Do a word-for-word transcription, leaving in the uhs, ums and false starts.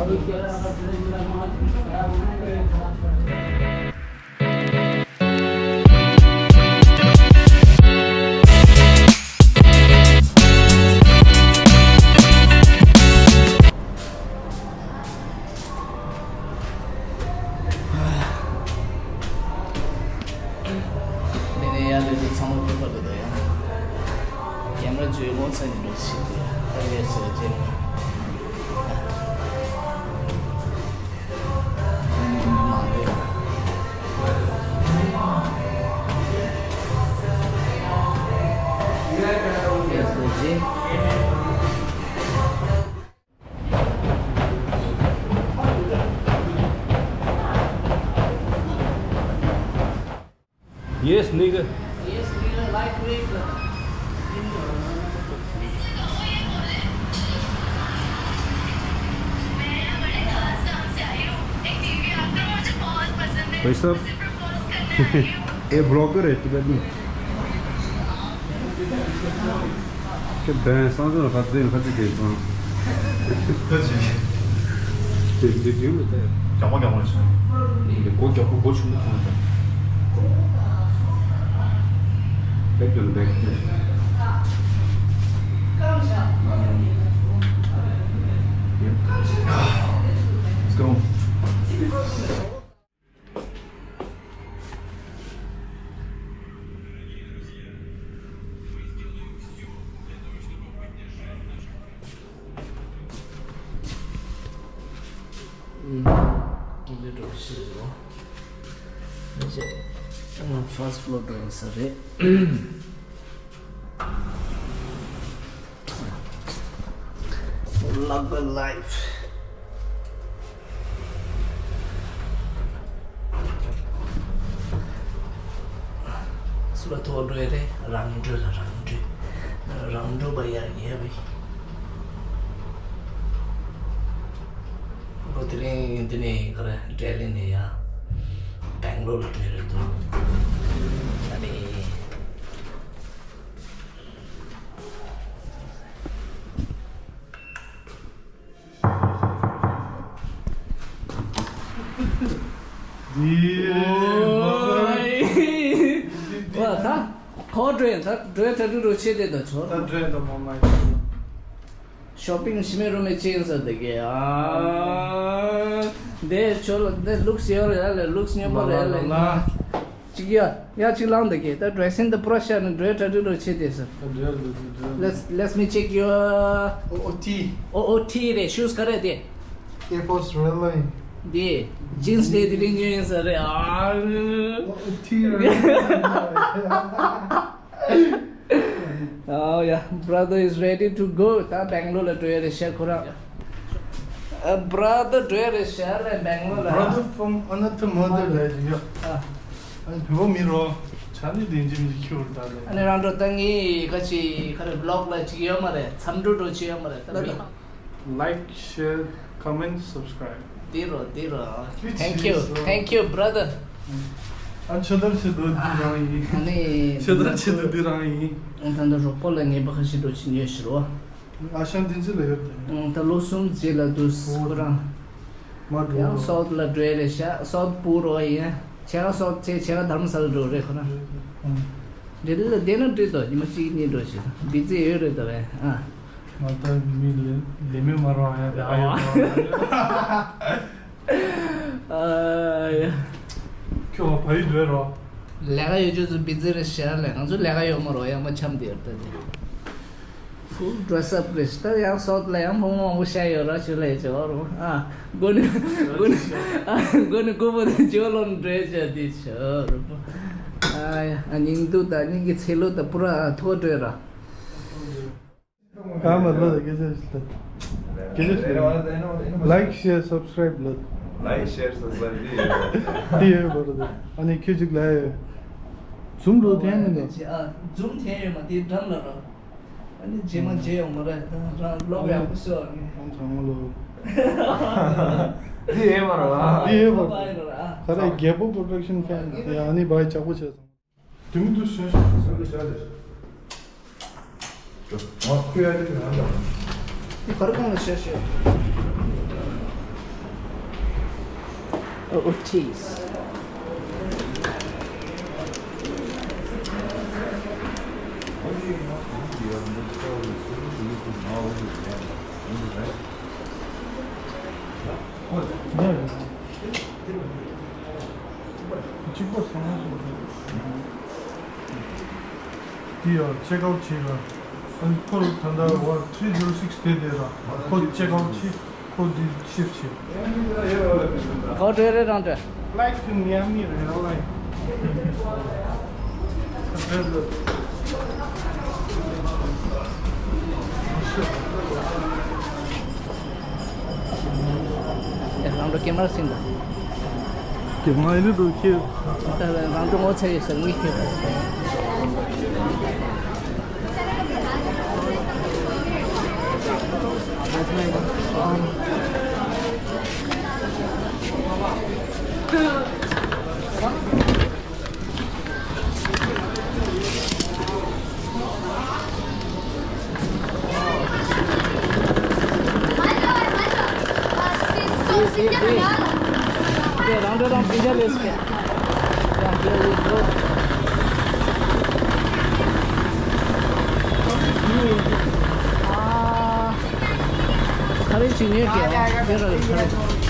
ནས་ནས་ཡར་སླེབས་དུས་ཚང་མ་ཕུད་པ་རེད་ད་ཡ། རྒན་ལགས་ཚོས་ངོ་ཚ་ཉིན་རེ་ཞིག་དེ་ཨ་ཡས་ཟེར་བྱས་ནས། མང་པོ་ཡོད། ཡས་ཟེར་བྱས། Yes, nigga. Yes, nigga, light green. भाई साहब, ये ब्लॉगर है टिबेट में। ཁྱེད་བན་སང་ཙོ་ལ་ཁ་ཚིག་ཁ་ཚིག་དེ་སོང་། ཁ་ཚིག་དེ་དེ་དེ་ལ་དེ་རྒྱག་པ་རྒྱག་པ་ལ་སོང་། དེ་སྒོ་རྒྱག་པ་སྒོ་ཆུང་མོ་ཐོང་ད། Back to the back. Let's go. འདི་འགྲོ་ཤེས་རོ། ཕར་སི་ཕི་ལོར་འགྲོ་ཡིན་ས་རེད། Log the life. སུ་ལ་ཐོག་འགྲོ་ཡ་རེད། རང་འགྲོ་ལ་རང་འགྲོ། རང་འགྲོ་པ་ཡ་ཡ་བི། ཁོ་དེ་རིང་འདི་ནས་ག་རེ་ལྡི་ལི་ནས་ཡ་སྦེང་ལོར་ལ་འགྲོ་ཡ་རེད་འདུག་ཨ་ནི། འདི། ཨོའི། ཨོ་ད། ཁོ་འགྲོ་ཡ་ད་འགྲོ་ཡ་ད་འགྲོ་འགྲོ་ཆེ་དེ་ད་ཆོ། ད་འགྲོ་ཡ་ད་མ་མ་ཡ། ཤོ་པིང་ཤི་མེ་རུ་མེ་ཅི་ཡིན་ས་དེ་གེ་ཨ། འདི་ཆོ་ལ་འདི་ལུགས་ཡོད་རེད་ཨ་ལེ། ལུགས་སྙན་པོ་རེད་ཨ་ལེ། ལ་ལ་ལ། ཅིག་ཡ། ཡ་ཅིག་ལངས་འདུག་གི་ད་ཌེ་རེ་སིང་ད་པུ་རོ་ཤ་ནི་འགྲོས་གྲ་སྒྲིག་རོ་བྱེད་དེ་ཟེར། Let, let me check your ཨོ་ཨོ་ཊི། ཨོ་ཨོ་ཊི་རེད། ཤུ་ཟི་ག་རེ་དེ། Air Force Red Line. དེ་ཇིན་སི་དེ་དེ་རིང་ཉོས་ཡིན་ཟེར་རེད་ཨ། ཨོ་ཨོ་ཊི་རེད། Oh yeah, brother is ready to go. ད་སྦེང་ལོར་ལ་འགྲོ་ཡ་རེད་ཤག་ཁོ་རང་། ཨ། brother འགྲོ་ཡ་རེད་ཤག་ལ་སྦེང་ལོར་ལ། Brother from another mother ལ་ཡོད། ཨ། ཨ་ནི་བོད་པ་མིན་རོ། ཆ་ནི་དེ་འཇིམ་གྱི་ཁྱོད་ད་ལེ། ཨ་ནི་རང་འགྲོ་ད་ངའི་ཁ་ཅིག་ཁ་རེ་བི་ལོག་ལ་ཅིག་ཡོད་མ་རེད། མཚམས་འགྲོ་འགྲོ་ཅིག་ཡོད་མ་རེད་ད་ལེ། Like, share, comment, subscribe. དེ་རོ་དེ་རོ། Thank you, thank you, brother. ཨ་ཆོ་དར་ཆེ་དུ་འདི་རང་ཡིན། ཨ་ནི་ཆོ་དར་ཆེ་དུ་འདི་རང་ཡིན། ཨ་ད་ད་རོགས་པོ་ལ་ངེས་པ་ཁ་ཤས་འགྲོ་ཆེ་ཉོས་ཤི་རོ། ཨ་ཤང་དེ་ཚོ་ལ་ཡོད་དེ། ཨ་ད་ལོ་གསུམ་རྗེས་ལ་དུས་ཁོ་རང་། མ་འགྲོ་ཡང་རོ། སོག་ལ་འགྲོ་ཡ་རེད་ཤག་སོག་པུ་རོ་ཡིན། ཆེ་ག་སོག་ཆེ་ཆེ་ག་དྷ་རམ་ས་ལ་འགྲོ་རེད་ཁོ་རང་། ཨ། འདི་ལ་བསྡད་ན་འགྲིག་དོ། ཉི་མ་གཅིག་གཉིས་འགྲོ་ཞིག་བི་ཛི་ཡོད་རེད་ད་བས་ཨ། ང་ད་མི་ལེ་ལེ་མེ་མ་རོ་ཡ་དེ་ཨ་ཡོད་ཨ་ཡ། ཁྱོད་བ་ཡི་འགྲོ་རོ། ལས་ཀ་ཡོད་ཆོས་ཚོ་བི་ཛི་རེད་ཤག་ལས། ང་ཚོ་ལས་ཀ་ཡོད་མ་རོ་ཡ་མ་འཆམ་དེ་ཡོད་ད་དེ། Full dress up རེད་ཤག་ད་ཡང་སོག་ལ་ཡང་ཕོ་མོ་མང་པོ་ཤ་ཡོད་ར་ཆོས་ལས་ཆོ་རོ་ཨ། མགོ་ནི་མགོ་ནི་ཨ་མགོ་ནི་ཀོ་པོ་དེ་ཇོ་ལོན་འདྲེ་ཆ་དེ་ཆོ་རོ་ཨ་ཡ། ཨ་སྙིང་སྡུག་ད་སྙིང་གི་ཚེ་ལོ་ད་པུ་ར་ཐོ་འདྲེ་ར། ཀ་མ་ལོ་ད་སྐད་ཆ་ཞིག་ད། སྐད་ཆ་ཞིག་ད། Like, share, subscribe ལོ། Like, share, subscribe དེ་ཡོད། དེ་ཡོད་པ་རེད། ཨ་ནི་ཁྱོད་ཅིག་ལ་ཡོད། ཛུམ་ལོ་འཐེན་ནི་འདུག་ཨ་ཛུམ་འཐེན་ཡོད་མ་དེ་འགྲམ་ལ་རོ། ཨ་ནི་རྗེས་མ་མཇལ་ཡོང་མ་རེད་ད་རང་ལོག་ཡག་པོ་བཟོ་ཨ་ནི། ཨང་གྲང་མོ་ལོ། དེ་ཡོད་པ་རེད་བ། དེ་ཡོད་པ་རེད། ག་རེ་རྒྱལ་པོ་production fan ཡ་ཨ་ནི་བ་ཡི་ཇག་པོ་བྱས་སོང་། དེ་མི་འདུག་ཟེར་ཞིག་ཟེར་ལ་བྱ་ལས། ང་ཁོ་ཡ་དེ་ང་འདྲ། དེ་ག་རེ་གང་ལ་བཤད་ཤེས། Ortiz. གཅིག་པོ་སོང་། དེ་ཡང་ཅེག་ཨའུཊ་བྱས་ལ། ཨ་ནི་ཁོ་ད་ལྟ་ཝར་ཐི་རི་ཛི་རོ་སིག་སི་དེ་དེ་ར། ཁོ་ཅེག་ཨའུཊ་བྱས། ཁོ་འདི་ཤིཕ་བྱས། ག་བར་འགྲོ་རེད་རང་འདྲ། Flight to Miami རེད་ལ། ཡ། རང་འགྲོ་ཀེ་མ་ར་སིང་དང་། ཀེ་མ་ཡིན་འགྲོ་ཁྱེད། རང་འགྲོ་ངོ་ཚ་ཡོད་ཟེར་མི་ཁྱེད། རང་འདྲ་དང་སྤུན་ཀྱག་ལས་སྐད། ཨ། ཁ་རེ་ཅིག་ཉོས་ཀྱི། ཡོད་ར་ཡོད། ཁ་རེ།